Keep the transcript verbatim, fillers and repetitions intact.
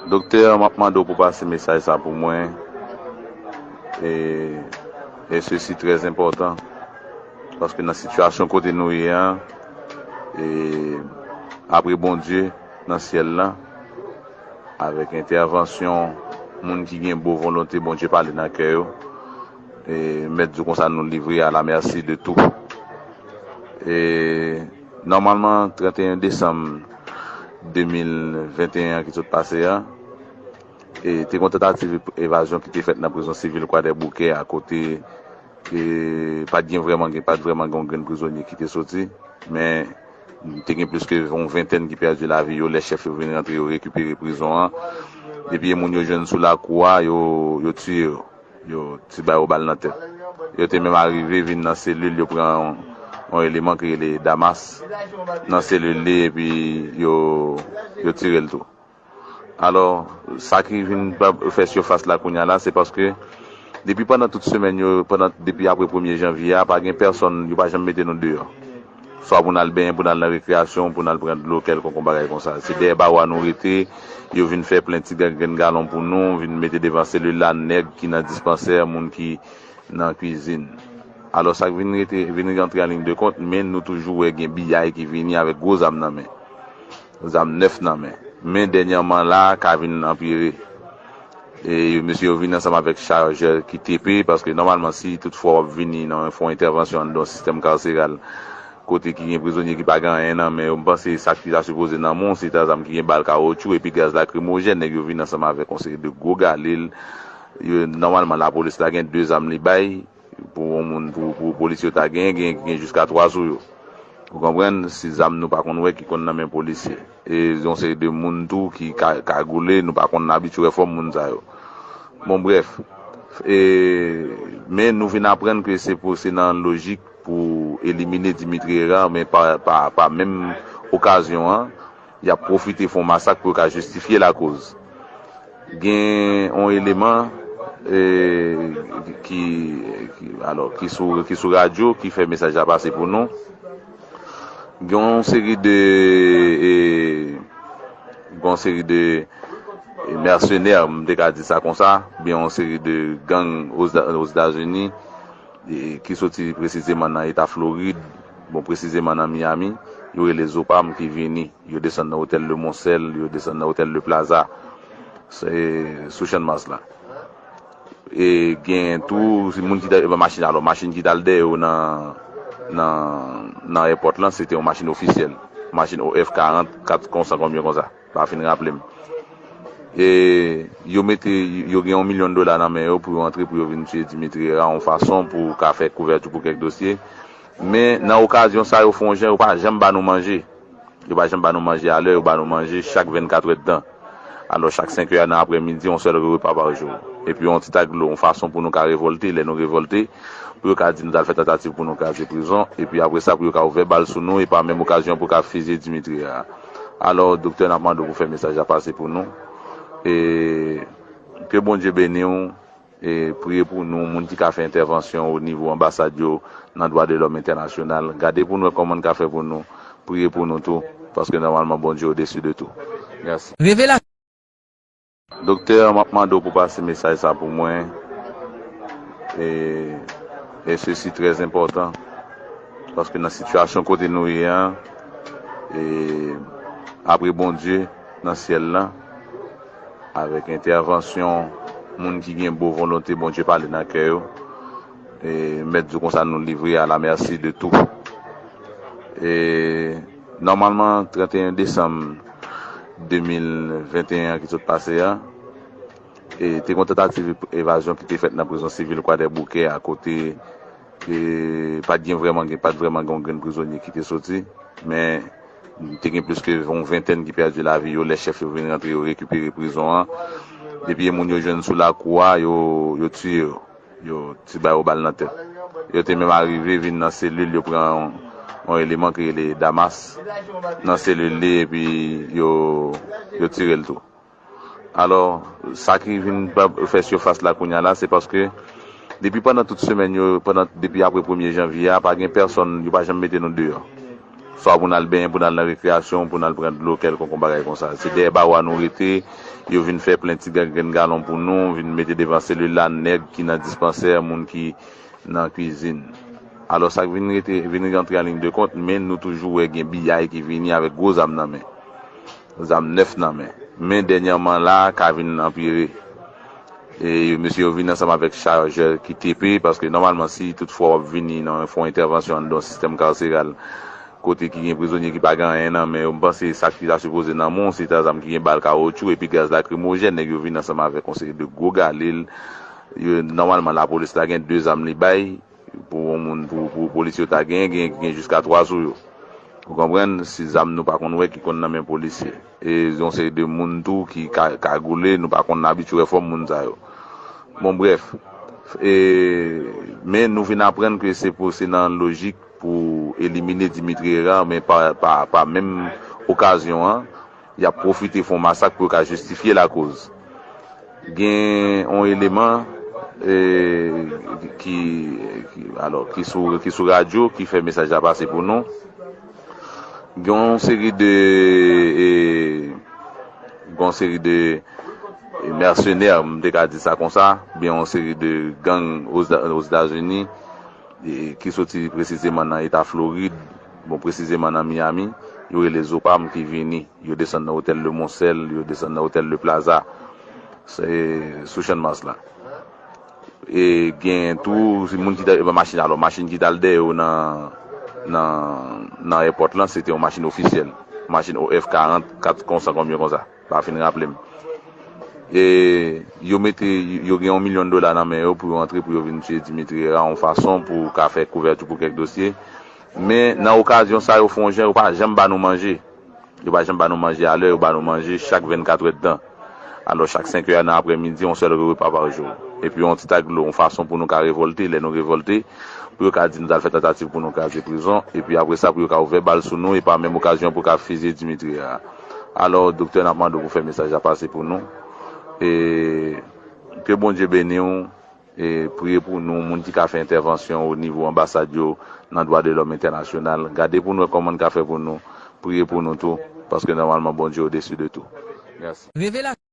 Doktè, m ap mande w pou pase mesaj sa pou mwen. E, e sesi trè enpòtan. Paske nan sitiyasyon kote nou ye a, e, apre Bondye nan syèl la, avèk entèvansyon moun ki gen bon volonte, Bondye pale nan kè yo. E, mèt di konsa nou livre à la merci de tout. E, nòmalman, trannteyen desanm de mil venteyen an ki sot pase a, e, te gen yon tantativ evazyon ki te fèt nan prizon sivil Kwadèboukè a, kote, e, pa t gen vrèman, gen, pa t vrèman gen yon grenn prizonye ki te soti, men te gen plis ke yon ventèn ki pèdi lavi yo lè chèf yo vin rantre, yo rekipere prizon an. Epi moun yo jwenn sou lakou a, yo, yo tiye yo. Yo ti ba yo bal nan tèt. Yo te menm arive vin nan selil, yo pran yon, yon eleman ki rele Damas nan selil li, epi yo, yo tire l tou. Alò, sa ki vin pa, fè sifas la kounye a la, se paske depi pandan tout semèn yo, pandan, depi apre premye janvye a, pa gen pèsonn, yo pa janm mete nou deyò. Swa pou n al benyen, pou n al nan rekreyasyon, pou n al pran dlo, kèlkonk yon bagay konsa. Se dèyè bawo a nou rete, yo vin fè plen ti grenn galon pou nou, vin mete devan selil la, nèg ki nan dispansè, moun ki nan kwizin. Alò, sa k vin rete, vin rantre an liy de kont, men nou toujou wè gen biyay ki vini avèk gwo zam nan men. Zam nèf nan men. Men dènyèman la, ka vin anpire. E mesye yo vin ansanm avèk chajè ki tepe, paske nòmalman, si toutfwa w ap vini nan fè yon entèvansyon anndan yon sistèm karseral, kote ki gen prizonye ki pa gen anyen nan men yo, m panse sa ki ta sipoze nan men w, se ta zam ki gen bal kawotchou epi gaz lakrimojèn, nèg yo vin ansanm avèk yon seri de gwo galil. Yo, nòmalman, lapolis la gen de zam li bay, pou yon moun, pou, pou polisye yo ta genyen, gen, gen jiska twa sou yo. Ou konprann? Se zam nou pa konn wè ki konn nan men polisye. E yon seri de moun tou ki ka, kagoule, nou pa konn abitye wè fòm moun sa yo. Bon, brèf. E, men nou vin aprann ke se pou, se nan lojik pou elimine Dimitri Hérard, men pa, pa, pa menm okazyon an, y ap pwofite fè yon masak pou yo ka jistifye lakoz. Gen yon eleman, e, ki, ki, alò, ki sou, ki sou radyo, ki fè mesaj la pase pou nou. Gen yon seri de, e, gen yon seri de, e, mèsenè, m te ka di sa konsa, oubyen yon seri de gang Oz-, Ozetazini, e, ki soti presizeman nan eta Florid, bon, presizeman nan Miami, yo rele Zopam ki vini. Yo desann nan otèl Le Moncel, yo desann nan otèl Le Plaza. Se sou Channmas la. E gen tou, se moun ki ta, machin, alò, machin ki t al dèyè yo nan, nan, nan èpòt lan, se te yon machin ofisyèl. Machin O F karant, kat konsa, konbyen konsa. Pa fin raple m. E yo mete, yo gen yon milyon dola nan men yo pou yo antre, pou yo vin tiye Dimitri Hérard, yon fason pou ka fè kouvèti pou kèk dosye. Men nan okazyon sa, yo fè yon jan, yo pa janm ba nou manje. Yo pa janm ba nou manje alè, yo ba nou manje chak vennkatrè tan. Alò, chak senk è nan aprèmidi, yon sèl repa pa jou. Epi yon ti tak dlo, yon fason pou nou ka revòlte. Lè nou revòlte, pou yo ka di nou t al fè tantativ pou nou kraze prizon. Epi apre sa, pou yo ka ouvè bal sou nou, e pa menm okazyon pou yo ka fizye Dimitri a. Alò, doktè, n ap mande w pou fè mesaj la pase pou nou. E ke Bondye beni w. E priye pou nou, moun ki ka fè entèvansyon o nivo anbasad yo nan dwa de lòm entènasyonal. Gade pou nou wè kòman n ka fè pou nou. Priye pou nou tou, paske nòmalman Bondye odesi de tou. Mèsi. Revelasyon. Doktè, m ap mande w pou pase mesaj sa pou mwen. E, e sesi trè enpòtan. Paske nan sitiyasyon kote nou ye a, e, apre Bondye nan syèl la, avèk entèvansyon moun ki gen bon volonte, Bondye pale nan kè yo. E, mèt di konsa nou livre à la merci de tout. E, nòmalman, trannteyen desanm de mil venteyen an ki sot pase a, e, te gen yon tantativ evazyon ki te fèt nan prizon sivil Kwadèboukè a, kote, e, pa t gen vrèman, gen, pa t vrèman gen yon grenn prizonye ki te soti, men te gen plis ke yon ventèn ki pèdi lavi yo lè chèf yo vin rantre, yo rekipere prizon an. Epi moun yo jwenn sou lakou a, yo, yo tiye yo. Yo ti ba yo bal nan tèt. Yo te menm arive vin nan selil, yo pran yon, yon eleman ki rele Damas nan selil li, epi yo, yo tire l tou. Alò, sa ki vin pa, fè sifas la kounye a la, se paske depi pandan tout semèn yo, pandan, depi apre premye janvye a, pa gen pèsonn, yo pa janm mete nou deyò. Swa pou n al benyen, pou n al nan rekreyasyon, pou n al pran dlo, kèlkonk yon bagay konsa. Se dèyè bawo a nou rete, yo vin fè plen ti grenn galon pou nou, vin mete devan selil la, nèg ki nan dispansè, moun ki nan kwizin. Alò, sa k vin rete, vin rantre an liy de kont, men nou toujou wè gen biyay ki vini avèk gwo zam nan men. Zam nèf nan men. Men dènyèman la, ka vin anpire. E mesye yo vin ansanm avèk chajè ki T P, paske nòmalman, si toutfwa w ap vini nan fè yon entèvansyon anndan yon sistèm karseral, kote ki gen prizonye ki pa gen anyen nan men yo, m panse sa ki ta sipoze nan men w, se ta zam ki gen bal kawotchou epi gaz lakrimojèn, nèg yo vin ansanm avèk yon seri de gwo galil. Yo, nòmalman, lapolis la gen de zam li bay, pou yon moun, pou, pou polisye yo ta genyen, gen, gen jiska twa sou yo. Ou konprann? Se zam nou pa konn wè ki konn nan men polisye. E yon seri de moun tou ki ka, kagoule, nou pa konn abitye wè fòm moun sa yo. Bon, brèf. E, men nou vin aprann ke se pou, se nan lojik pou elimine Dimitri Hérard, men pa, pa, pa menm okazyon an, y ap pwofite fè yon masak pou yo ka jistifye lakoz. Gen yon eleman, e, ki, ki, alò, ki sou, ki sou radyo, ki fè mesaj la pase pou nou. Gen yon seri de, e, gen yon seri de, e, mèsenè, m te ka di sa konsa, oubyen yon seri de gang Oz-, Ozetazini, e, ki soti presizeman nan eta Florid, bon, presizeman nan Miami, yo rele Zopam ki vini. Yo desann nan otèl Le Moncel, yo desann nan otèl Le Plaza. Se sou Channmas la. E gen tou, se moun ki ta, machin, alò, machin ki t al dèyè yo nan, nan, nan èpòt lan, se te yon machin ofisyèl. Machin O F karant, kat konsa, konbyen konsa. Pa fin raple m. E yo mete, yo gen yon milyon dola nan men yo pou yo antre, pou yo vin tiye Dimitri Hérard, yon fason pou ka fè kouvèti pou kèk dosye. Men nan okazyon sa, yo fè yon jan, yo pa janm ba nou manje. Yo pa janm ba nou manje alè, yo ba nou manje chak vennkatrè tan. Alò, chak senk è nan aprèmidi, yon sèl repa pa jou. Epi yon ti tak dlo, yon fason pou nou ka revòlte, lè nou revòlte, pou yo ka di nou t al fè tantativ pou nou kraze prizon, epi apre sa, pou yo ka ouvè bal sou nou, e pa menm okazyon pou yo ka fizye Dimitri a. Alò, doktè, n ap mande w pou fè mesaj la pase pou nou. E ke Bondye beni w. E priye pou nou, moun ki ka fè entèvansyon o nivo anbasad yo nan dwa de lòm entènasyonal. Gade pou nou wè kòman n ka fè pou nou. Priye pou nou tou, paske nòmalman Bondye odesi de tou. Mèsi. Revelasyon.